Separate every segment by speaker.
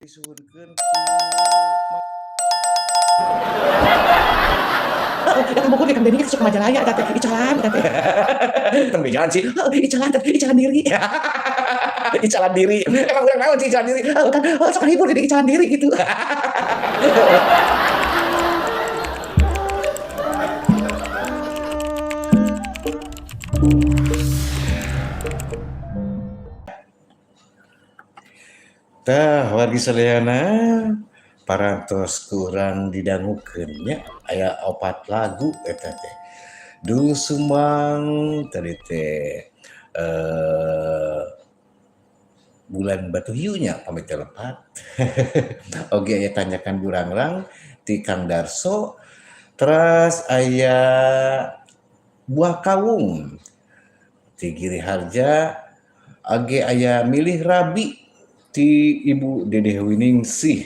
Speaker 1: Disuhunkeun ku
Speaker 2: Datang Bogor Kang Deddy sok Majalaya eta teh icalan eta teh.
Speaker 1: Tong bejaan sih.
Speaker 2: Heuh, icalan teh icalan diri.
Speaker 1: Icalan diri. Emang urang naon sih icalan diri?
Speaker 2: Heuh kan heuh sok hibur jadi icalan diri gitu.
Speaker 1: Tah wargi sadayana parantos kurang didangukeun nya aya opat lagu eta teh. Dung Sumbang tadi teh bulan Batu Hiu nya pamit teh lepat. Oge aya tanyakan burangrang ti Kang Darso, teras aya Buah Kawung ti Giri Harja, oge aya Milih Rabi ti Ibu Dedeh Winingsih.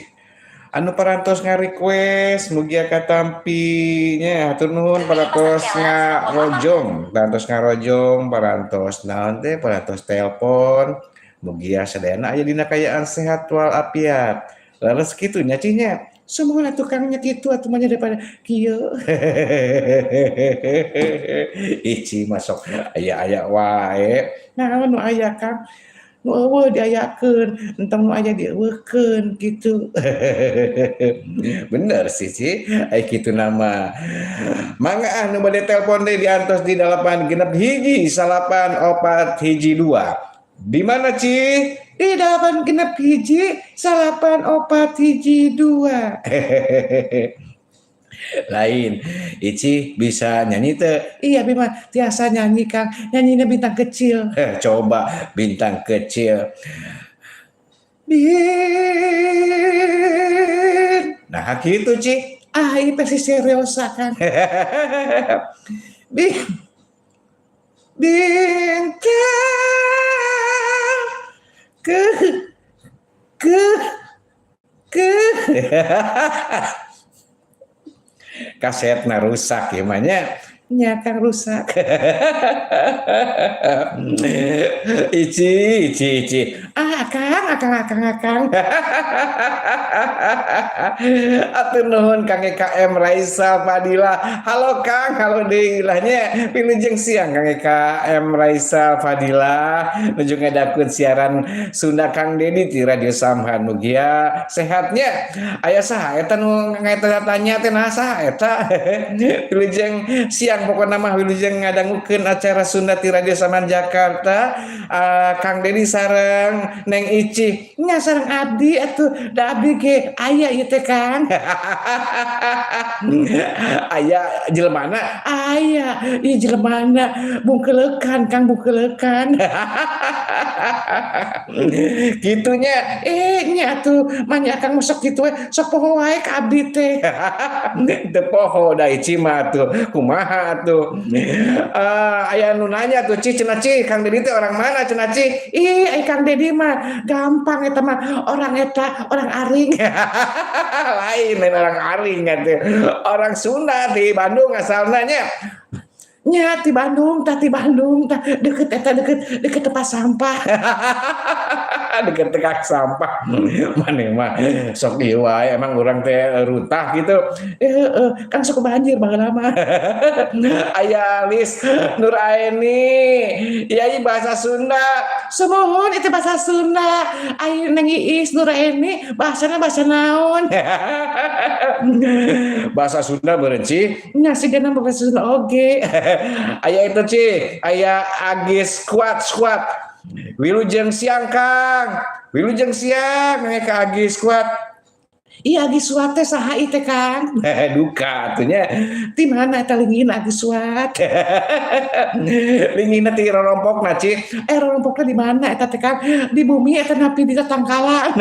Speaker 1: Anu parantos ngarequest mugia katampi nya, hatur nuhun parantos ngarojong, parantos ngarojong, parantos naon teh, parantos telepon. Mugia sadayana aya dina kaayaan sehat walafiat. Leres kitu nya, Cih, nya.
Speaker 2: Sumuhun atuh Kang, nya kitu atuh mah nya daripada kieu.
Speaker 1: Ici masuk aya-aya wae.
Speaker 2: Naon nu aya, Kang? Nu eueuh diayakeun, entong nu aya dieuweuhkeun kitu.
Speaker 1: Bener sih, Ci. Ai kitu nama. Mangga ah nu bade telepon deui diantos di 861 9412. Di mana, Ci?
Speaker 2: Di 861 9412.
Speaker 1: Lain. Ici bisa nyanyi teu?
Speaker 2: Iya, Bima tiasa nyanyi, Kang. Nyanyinya Bintang Kecil.
Speaker 1: Coba Bintang Kecil.
Speaker 2: Bin.
Speaker 1: Nah, kitu, Ci.
Speaker 2: Ah, ini versi seriosa, Kang. Bin. Bintang ke ke ke
Speaker 1: Kasetna rusak ya mah nya.
Speaker 2: Nya, Kang, rusak.
Speaker 1: Ici, Ici, Ici.
Speaker 2: Ah, Akang, Akang, Akang, Akang.
Speaker 1: Atur nuhun Kang EKM Raisa Fadila. Halo Kang, halo deui lah nya. Wilujeng siang Kang EKM Raisa Fadila. Nuju ngadakeun siaran Sunda Kang Dedi di Radio Samhan. Mugia sehatnya. Aya saha eta nu ngaeta tanya teh, nah saha eta? Wilujeng siang pokona mah, wilujeng ngadangukeun acara Sunda di Radio Samhan Jakarta. Kang Dedi sareng Neng Ici.
Speaker 2: Nya, sareng abdi atuh, da abdi ge aya ieu teh, Kang.
Speaker 1: Aya jelemana?
Speaker 2: Aya, ieu jelemana bungkeleukan, Kang, bungkeleukan.
Speaker 1: Kitunya.
Speaker 2: Eh, nya atuh, manya Akang sok kitu we, sok poho wae ka abdi teh.
Speaker 1: Teu poho da Ici mah atuh. Kumaha atuh? Aya nu nanya tuh, Ci, cenah Ci, Kang Dedi teh orang mana cenah, Ci?
Speaker 2: Ih, ai Kang Dedi mah gampang eta mah, orang eta, orang aring.
Speaker 1: Lain, lain orang aring atuh. Orang Sunda di Bandung asalna nya.
Speaker 2: Nya, ti Bandung tah, ti Bandung tah, deket eta, deket deket tempat sampah.
Speaker 1: Deket tekak sampah. Maneh mah sok ieu wae, emang urang teh runtah gitu.
Speaker 2: Eh, heeh, kan sok banjir baheula mah.
Speaker 1: Aya Lis Nur Aeni. Ieu bahasa Sunda.
Speaker 2: Sumuhun itu bahasa Sunda. Ai Neng Iis Nur Aeni bahasana bahasa naon?
Speaker 1: Bahasa Sunda meureun, Ci.
Speaker 2: Nya, sigana bahasa Sunda oge.
Speaker 1: Aya itu, Ci, aya Agis Kuat Squat. Wilujeng siang, Kang. Wilujeng siang ka Agis Kuat.
Speaker 2: Iya, Agis Suat teh saha ieu teh, Kang?
Speaker 1: Duka atuh nya.
Speaker 2: Ti mana eta linggihna Agis Suat?
Speaker 1: Linggihna ti rorompokna, Ci.
Speaker 2: Eh, rorompokna di mana eta teh, Kang? Di bumi eta napi di tatangkalan?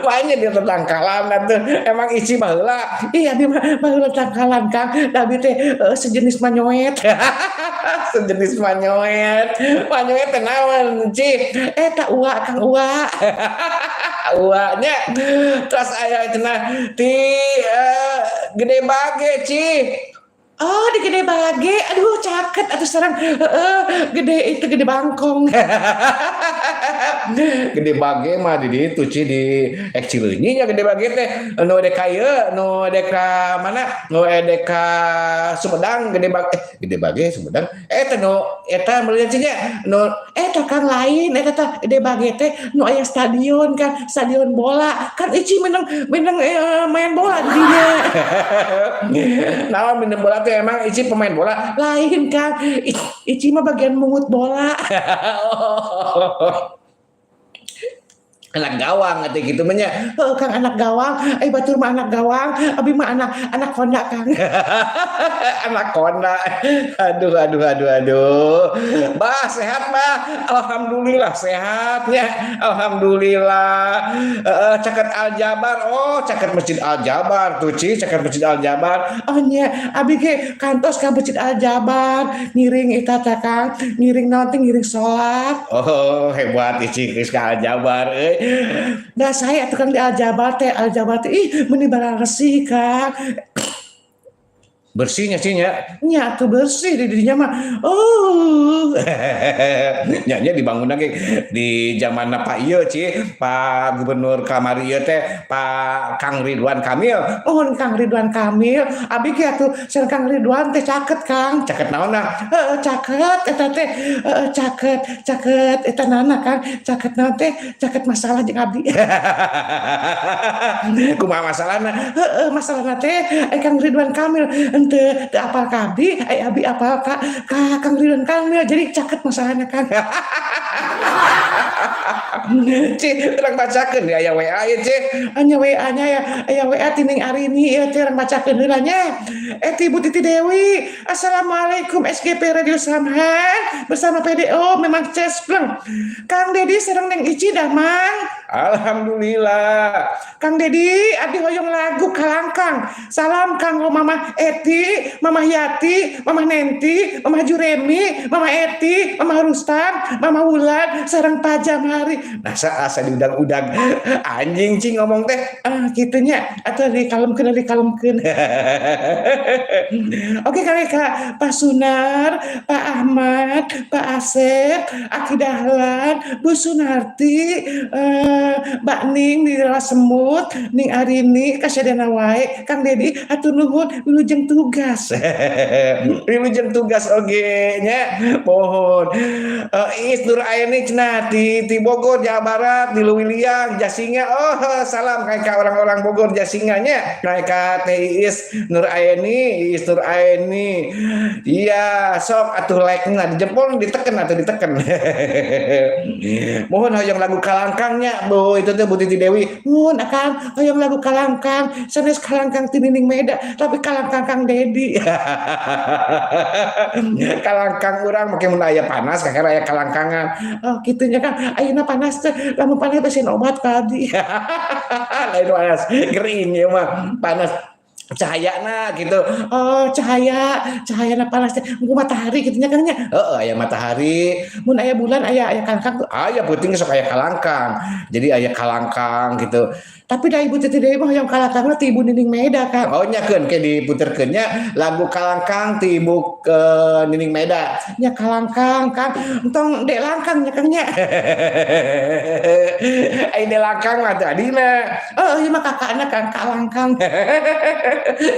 Speaker 1: Banyak di tetangkalan atuh. Emang Ici baheula?
Speaker 2: Iya, di baheula tangkalan, Kang. Da abdi teh sejenis manyoet.
Speaker 1: Sejenis manyoet. Manyoet teh naon, Ci?
Speaker 2: Eta ua, Kang, ua.
Speaker 1: Uanya. Terus aya cenah ti Gede Bage, Ci.
Speaker 2: Oh, di Gede Bage, aduh caket atuh sareng heeh, gede itu Gede Bangkong.
Speaker 1: Gede Bage mah di ditu, Ci, di ek Cileunyi nya Gede Bage teh, nu dek ka ieu, nu dek ka mana, nu dek ka Sumedang Gede Bage, eh, Gede Bage Sumedang, eh teh nu eta meureun, Ci, nya nu
Speaker 2: Eta, Kang, lain eta teh Gede Bage teh nu aya stadion kan, stadion bola. Kan Ici menang menang main bola di dinya.
Speaker 1: Naon minum bola teh, emang Ici pemain bola?
Speaker 2: Lain, Kang, Ici mah bagian mungut bola.
Speaker 1: Oh. Anak gawang atuh kitu mah nya.
Speaker 2: Heuh, Kang, anak gawang, ai batur mah anak gawang, abi mah anak anak Honda, Kang.
Speaker 1: Anak Honda. Aduh, aduh, aduh, aduh. Bah, sehat, Bah? Alhamdulillah sehatnya. Alhamdulillah. Heeh, caket Al Jabar. Oh, caket Masjid Al Jabar tuh, Ci, caket Masjid Al Jabar.
Speaker 2: Oh nya, abi ge kantos ka Masjid Al Jabar, ngiring eta teh, Kang, ngiring naon teh, ngiring salat.
Speaker 1: Oh, hebat Ici geus ka Al Jabar euy.
Speaker 2: Da sae atuh, Kang, di Al Jabar teh, Al Jabar teh ih meuni bararesih, Kang.
Speaker 1: Bersihnya sih nya.
Speaker 2: Nya atuh bersih di dinya mah. Oh.
Speaker 1: Nya nya dibangun lagi di zaman Pak ieu, Ci, Pak Gubernur kamari ieu teh, Pak Kang Ridwan Kamil.
Speaker 2: Oh, Kang Ridwan Kamil. Abi ge atuh sareng Kang Ridwan teh caket, Kang.
Speaker 1: Caket naonna?
Speaker 2: Heeh, caket eta teh, heeh, caket caket eta naonna, Kang, caket naon teh, caket masalah jeung abdi.
Speaker 1: Kumaha masalahna?
Speaker 2: Heeh, masalahna teh ai Kang Ridwan Kamil henteu teu apal ka abdi, ai abdi apal ka Kang Ridwan Kamil, jadi caket masalahna, Kang.
Speaker 1: Ci, urang bacakeun ya aya WA ieu, Ci.
Speaker 2: Anya WA-nya ya, aya WA ti Ning Arini ieu teh, urang bacakeun heula nya. Eh, ti Ibu Titi Dewi. Assalamualaikum SGP Radio Samhan bersama PDO memang cespleng. Kang Dedi sareng Neng Ici damang?
Speaker 1: Alhamdulillah.
Speaker 2: Kang Dedi, abdi hoyong lagu Kalangkang. Salam kanggo Mama Eti, Mama Yati, Mama Nenti, Mama Juremi, Mama Eti, Mama Rustam, Mama Wulan, sareng Pak Jamhari.
Speaker 1: Nah, asa diudag-udag anjing, Ci, ngomong teh.
Speaker 2: Ah, kitu nya, atuh dikalemkeun dikalemkeun. Oke kali Kak, Pak Sunar, Pak Ahmad, Pak Asep, Aki Dahlan, Bu Sunarti, Mbak Ning di Semut, Ning Arini, kasadayana wae, Kang Dedi, hatur nuhun, wilujeng tugas.
Speaker 1: Wilujeng tugas oge nya. Mohon. Is Nur Aini cenah di Bogor, Jawa Barat, di Leuwiliang, Jasinga. Oh, salam kayak ka orang-orang Bogor Jasinga nya. Naik ka Teh Iis Nur Aini, Iis Nur Aini. Iya, sok atuh like na di jempol diteken atau diteken. Mohon hoyong lagu Kalangkangnya, Bu. Itu tuh Bu Titi Dewi.
Speaker 2: Mun akang hoyong lagu Kalangkang, sanes Kalangkang ti Nining Meda, tapi Kalangkang Kang Dedi.
Speaker 1: Kalangkang urang make mun aya panas kakek aya kalangkangan.
Speaker 2: Oh, kitu nya, Kang. Ayeuna panas teh, lamun panas pasien obat ka abdi.
Speaker 1: Lain panas, kering ya mah, panas cahayana gitu.
Speaker 2: Oh, cahaya, cahayana panas teh engko matahari kitu nya, Kang, nya.
Speaker 1: Heeh, aya matahari.
Speaker 2: Mun aya bulan aya aya kalangkang tuh.
Speaker 1: Aya peuting sok aya kalangkang. Jadi aya kalangkang gitu.
Speaker 2: Tapi da Ibu Titi Dewi mah hoyong Kalangkangna ti Ibu Nining Meda, Kang.
Speaker 1: Oh nya, keun ke diputerkeun nya lagu Kalangkang ti Ibu Nining Meda.
Speaker 2: Nya Kalangkang, Kang. Entong dek langkang nya, Kang, nya.
Speaker 1: Ai dek langkang mah tadina.
Speaker 2: Oh, ieu mah kakakna, Kang, Kalangkang.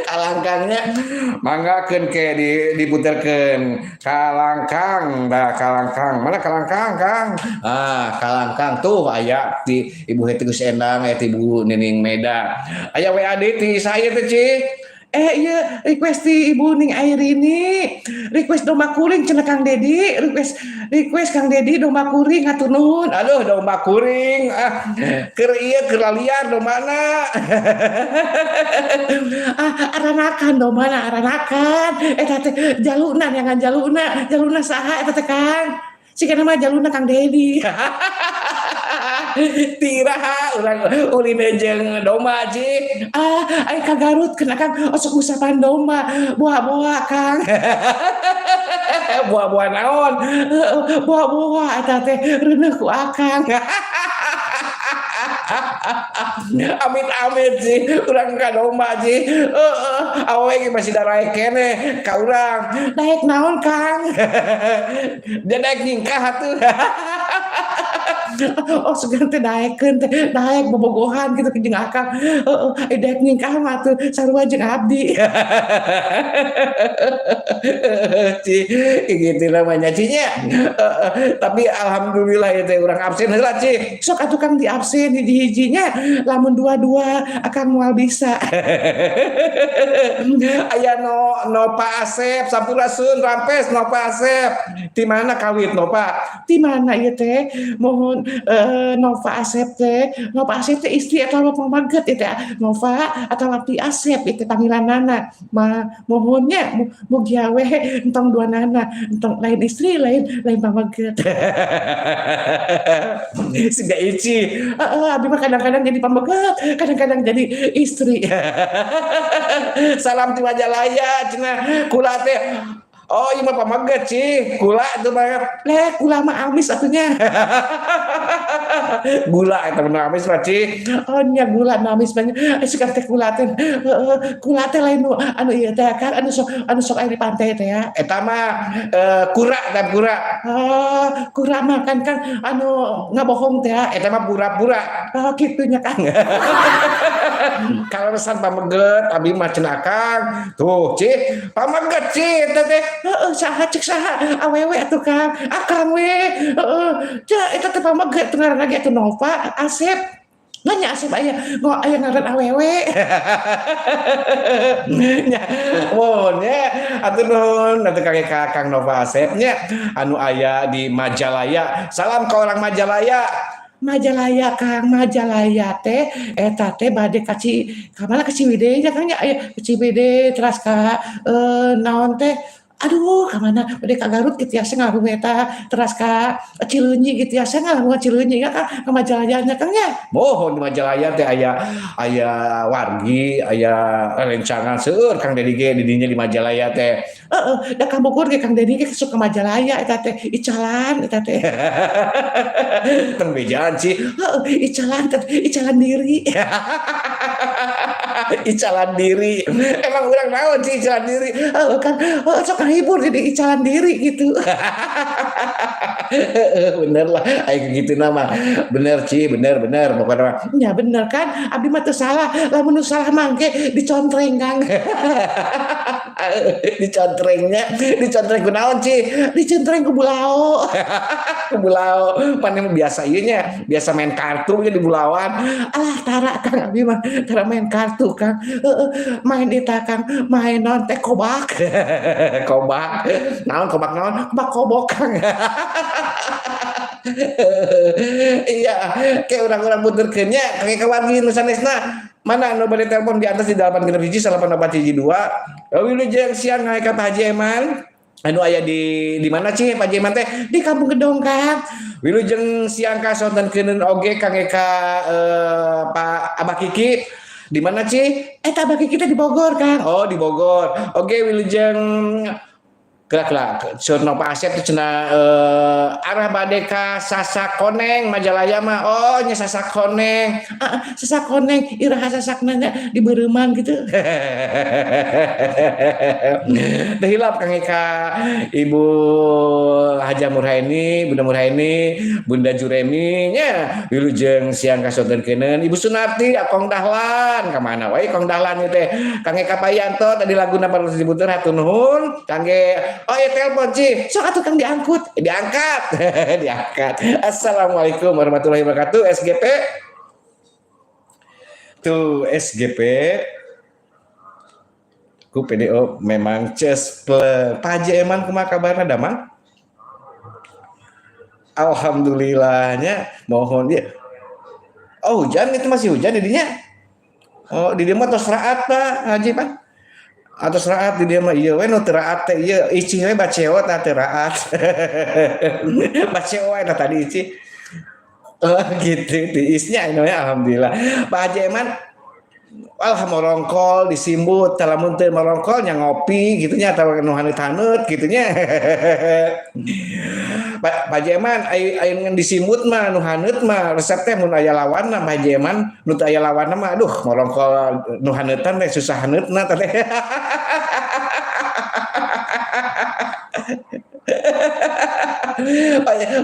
Speaker 1: Kalangkangnya manggakeun ke diputerkeun Kalangkang dah, Kalangkang mana, Kalangkang, Kang? Ah, Kalangkang tuh aya di Ibu Heti Gus Endang, aya ti Ibu Nining Meda, aya WAD ti saya teh, Ci.
Speaker 2: Eh, iya, request ti Ibu Ning Airini, request domba kuring cenah, Kang Dedi, request request Kang Dedi domba kuring, hatur nuhun.
Speaker 1: Aduh, domba kuring, ah keur ieu keur laliar dombana.
Speaker 2: Ah, aranakan dombana, aranakan eta teh jaluna, neangan jaluna, jaluna saha eta teh, Kang? Sigana mah jaluna Kang Dedi.
Speaker 1: Tiraha urang ulin jeung domba, Ci?
Speaker 2: Ah, ai ka Garut kena, Kang, osok ngusapan domba, boa-boa, Kang.
Speaker 1: Boa-boa naon?
Speaker 2: Boa-boa eta teh reuneuh ku akang.
Speaker 1: Amit-amit sih urang ka domba sih. Heeh, awewe ge masih daraek keneh ka urang. Daek naon, Kang? Dia daek nyingkah atuh.
Speaker 2: Oh, sugan teh daekeun teh, daek bobogohan gitu jeung akang. Heeh, daek nyingkah mah atuh sarua jeung abdi.
Speaker 1: Ci, gitu namanya Ci nya. Tapi alhamdulillah ya teh urang absen heula, Ci.
Speaker 2: Sok atuh, Kang, di absen hiji-hijinya, lamun dua-dua akang moal bisa.
Speaker 1: Aya no Nova Asep, sampurasun, rampes Nova Asep. Di mana kawit Nova?
Speaker 2: Di mana ieu teh? Mohon Nova Asep teh, Nova Asep teh istri atawa pamaget ieu teh, Nova atawa Pi Asep ieu teh panggilanana. Ma mohon nya, mugia we entong duanana, entong lain istri lain lain pamaget.
Speaker 1: Siga Ici.
Speaker 2: Heeh, abi mah kadang-kadang jadi pameget, kadang-kadang jadi istri.
Speaker 1: Salam ti Majalaya cenah, kula teh. Oh, ieu mah pameget sih. Kula itu mah.
Speaker 2: Leh, kula mah amis atuh nya.
Speaker 1: Gula eta mah amis mah, Ci.
Speaker 2: Oh nya, gula nu amis mah nya, suka teh kula teh, heeh, kula teh lain nu anu ieu teh kan anu sok aya di pantai teh ya.
Speaker 1: Eta mah kura teh, kura.
Speaker 2: Oh, kura mah kan kan anu ngabohong teh ya.
Speaker 1: Eta mah pura-pura.
Speaker 2: Oh, kitu nya, Kang.
Speaker 1: Kaleresan pameget abi mah cenah, Akang. Tuh, Ci, pameget Ci eta teh.
Speaker 2: Heeh, saha cek saha? Awewe atuh, Kang. Akang we, heeh. Ca eta teh pameget teh ngaranna ge atuh Nova Asep. Nanya Asep aya aya ngaran awewe.
Speaker 1: Nya, mohon nya, hatur nuhun atuh ka Kang Nova Asep nya anu aya di Majalaya. Salam ke orang Majalaya.
Speaker 2: Majalaya, Kang, Majalaya teh eta teh bade ka Ci ka mana, ka Ciwidey nya, Kang, nya, aya ka Ciwidey teras ka naon teh, aduh, ka mana, bade ka Garut kitu tiasa ngalangkung eta, teras ka Cileunyi gitu tiasa ngalangkungan Cileunyi ya, Kang, ka Majalaya nya, Kang, nya.
Speaker 1: Mohon, di Majalaya teh aya aya wargi, aya rerencangan seueur Kang Dedi ge di dinya di Majalaya teh.
Speaker 2: Heeh, da ka Bogor ge Kang Dedi ge sok ka Majalaya eta teh, icalan eta teh.
Speaker 1: Tong bejaan, Ci.
Speaker 2: Heeh, icalan teh, icalan diri.
Speaker 1: Icalan diri. Emang urang naon, Ci, icalan diri?
Speaker 2: Heeh kan, heeh, sok ngahibur jadi icalan diri gitu.
Speaker 1: Bener lah, aya gitu nama. Bener, Ci, bener bener pokoknya mah.
Speaker 2: Nya bener kan, abdi mah teu salah, lamun nu salah mah engke dicontreng, Kang.
Speaker 1: Dicontrengnya, dicontreng ku naon, Ci?
Speaker 2: Dicontreng ku bulao.
Speaker 1: Ku bulao. Pan emang biasa ieu nya, biasa main kartu nya di bulawan.
Speaker 2: Alah, tara, Kang, abdi mah tara main kartu, Kang. Heeh, main eta, Kang, main naon teh, kobak.
Speaker 1: Kobak. Naon kobak naon?
Speaker 2: Kobak kobok, Kang.
Speaker 1: Iya, kayak orang-orang puterkeun nya kake kawargi nu sanesna. Mana anu bade telepon di atas di 8 6 1 8 4 1 2. Wilujeng siang ka Pak Haji Eman. Anu aya di mana, Ci, Pak Haji Eman teh?
Speaker 2: Di Kampung Gedong, Kang.
Speaker 1: Wilujeng siang ka sonten keuneun oge kang ka Pak Abah Kiki. Di mana, Ci?
Speaker 2: Eta Abah Kiki teh di Bogor, Kang.
Speaker 1: Oh, di Bogor. Oke, wilujeng kelak kelak Sur Nova Asep teh cenah arah bade ka Sasak Koneng Majalaya mah. Oh nya, Sasak Koneng.
Speaker 2: Heeh, Sasak Koneng, iraha sasakna nya, di Beureuman gitu.
Speaker 1: Teu hilap Kang Eka, Ibu Haja Murhaini, Bunda Murhaini, Bunda Juremi nya. Wilujeng siang ka sonten keuneun Ibu Sunarti, Akong Dahlan, ka mana wae Kong Dahlan ieu teh? Kang Eka Payanto tadi laguna parantos diputer, hatur nuhun. Kangge, oh ya, telepon, Ci.
Speaker 2: Sok atuh, Kang, diangkut.
Speaker 1: Diangkat. Diangkat. Assalamualaikum warahmatullahi wabarakatuh. SGP. Tuh SGP ku PDO memang cesple. Pak Haji Eman, kumaha kabarna, damang? Alhamdulillahnya, mohon ya. Oh, hujan itu, masih hujan di dinya. Oh, di dieu mah tos raat, Pak Haji, Pak. Atos raat di dieu mah, ieu we nu teu raat teh ieu Ici we, baceo tah teu raat. Baceo eta tadi Ici. Oh gitu, tiisnya ini alhamdulillah. Pak Haji Eman, alah, morongkol disimbut, lamun teu morongkol nya ngopi gitu nya atau nu haneut-haneut gitu nya. Pak Jeman ai disimut mah nu haneut mah resep teh mun aya lawanna Pak Jeman, nu teu aya lawanna mah aduh morongkol nu haneutan teh susah haneutna teh.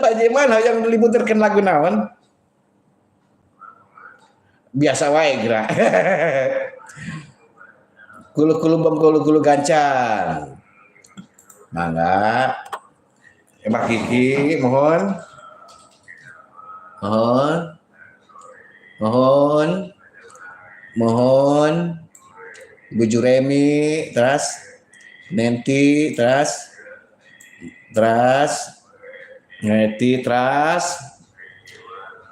Speaker 1: Pak Jeman hoyong diputerkeun lagu naon? Biasa wae geura. Kulu-kulu bom kulu-kulu gancang. Mangga. Mbak Kiki, mohon. Mohon. Mohon. Mohon. Ibu Juremi, terus Nenti, terus terus Neti, terus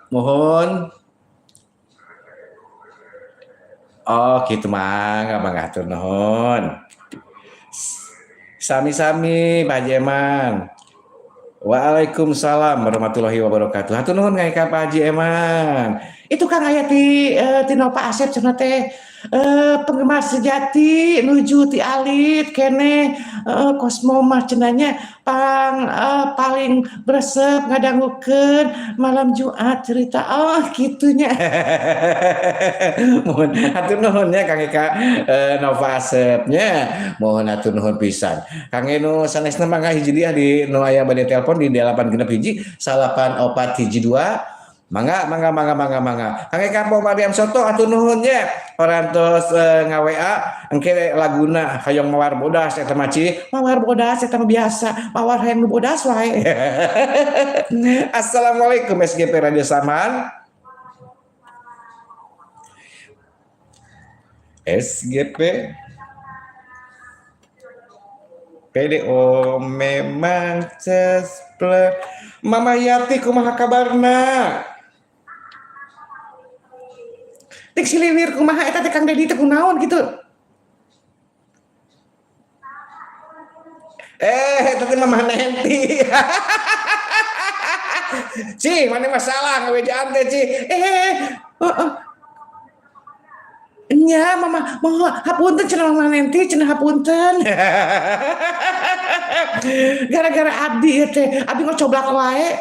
Speaker 1: mohon. Oh gitu mangga mangga hatur nuhun. Sami-sami Pak Haji Eman. Waalaikumsalam warahmatullahi wabarakatuh. Hatur nuhun ka Pak Haji Eman.
Speaker 2: Itu Kang aya ti ti Nova Asep cenah teh penggemar sejati nuju ti alit keneh Kosmo mah cenah nya pang paling resep ngadangukeun malam Jumat cerita oh kitu nya.
Speaker 1: Mohon hatur nuhun nya Kang Eka Nova Asep nya. Mohon hatur nuhun pisan. Kang nu sanesna mangga hiji dia di nu aya bade telepon di 8 6 1 9 4 1 2. Mangga, mangga, mangga, mangga, mangga. Kang Eka Po Mariam Soto hatur nuhun nya. Parantos nga-WA engke laguna hayang mawar bodas eta mah ci.
Speaker 2: Mawar bodas eta mah biasa, mawar hayang nu bodas wae.
Speaker 1: Assalamualaikum SGP Radio Saman. SGP PDO memang cesple. Mama Yati kumaha kabarna?
Speaker 2: Tik siliwir kumaha eta teh Kang Dedi teh kunaon gitu.
Speaker 1: Eta teh Mama Nenti. Ci, mana masalah ngawejaan teh, Ci.
Speaker 2: Oh. Nya mama mau hapunten cenah Mama Nenti cenah hapunten. Gara-gara abdi ieu teh, abdi ngocoblak wae.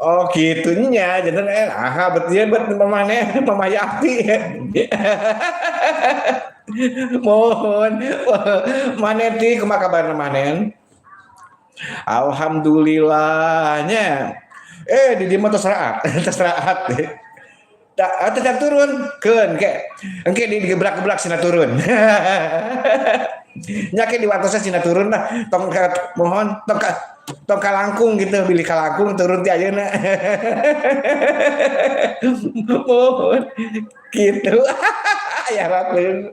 Speaker 1: Oh gitunya, janten aha betul bet Mama Nenti, Mama Yati. Mohon Maneti kumaha kabarna Manen? Alhamdulillahnya. Di dieu mah tos raat, tos raat. Tak tetap turun keun ke. Engke digebrak-gebrak sina turun. Nya ke di wartosna sina turun lah. Tong ka, mohon tong ka, tong kalangkung gitu, bilih kalangkung turun ti ayeuna. Mohon gitu. Ya Rabbi.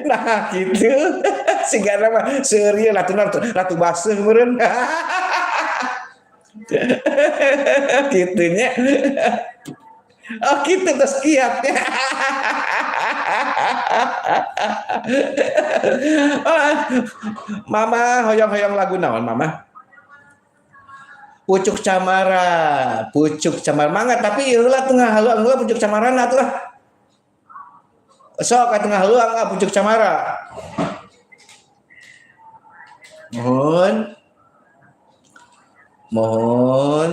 Speaker 1: Nah gitu. Sigana mah seueur ieu latuna ratu baseuh meureun. Gitunya. Oh gitu terus kiat. Mama hoyong-hoyong lagu naon Mama? Pucuk Camara, Pucuk Camara mangga tapi heula teu ngahaluang heula Pucuk Camara atuh lah. Sok atuh ngahaluang ah Pucuk Camara. Mohon. Mohon,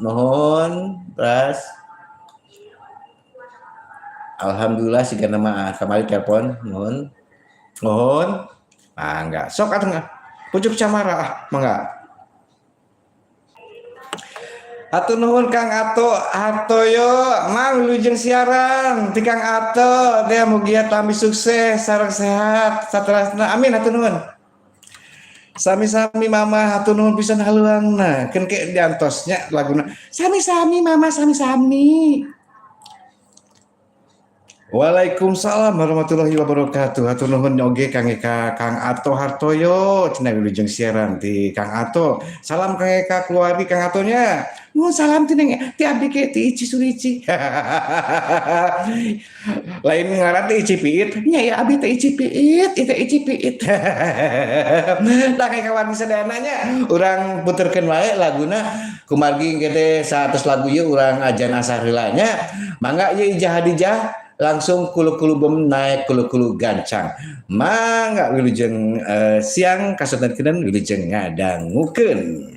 Speaker 1: mohon, ras. Alhamdulillah sigana mah kamari telepon, mohon. Mohon. Mangga. Sok atuh Pucuk Camara ah, mangga. Hatur nuhun Kang Ato Hartoyo, mang wilujeng siaran ti Kang Ato, teh mugia tami sukses sareng sehat saterasna. Amin hatur nuhun. Sami-sami Mama hatur nuhun pisan haluangna. Keun ke diantosnya laguna.
Speaker 2: Sami-sami Mama, sami-sami.
Speaker 1: Waalaikumsalam warahmatullahi wabarakatuh. Hatur nuhun oge Kang Eka, Kang Ato Hartoyo, cenah wilujeng siaran ti Kang Ato. Salam Kang Eka keluarga Kang Atonya.
Speaker 2: Nuhun salam ti neng ti abdi ke ti Ici Surici.
Speaker 1: Lain ngaran teh Ici Piit.
Speaker 2: Nya ya abdi teh Ici Piit, ieu teh Ici Piit.
Speaker 1: Tah kayak kawan sadayana nya urang puterkeun wae laguna kumargi engke teh 100 lagu ieu urang ajan asar heula nya. Mangga ieu Ijah Hadijah Langsung kulu-kulu bem naik, kulu-kulu gancang. Mangga, wilujeng siang, kasonten-kinen, wilujeng ngadangukeun.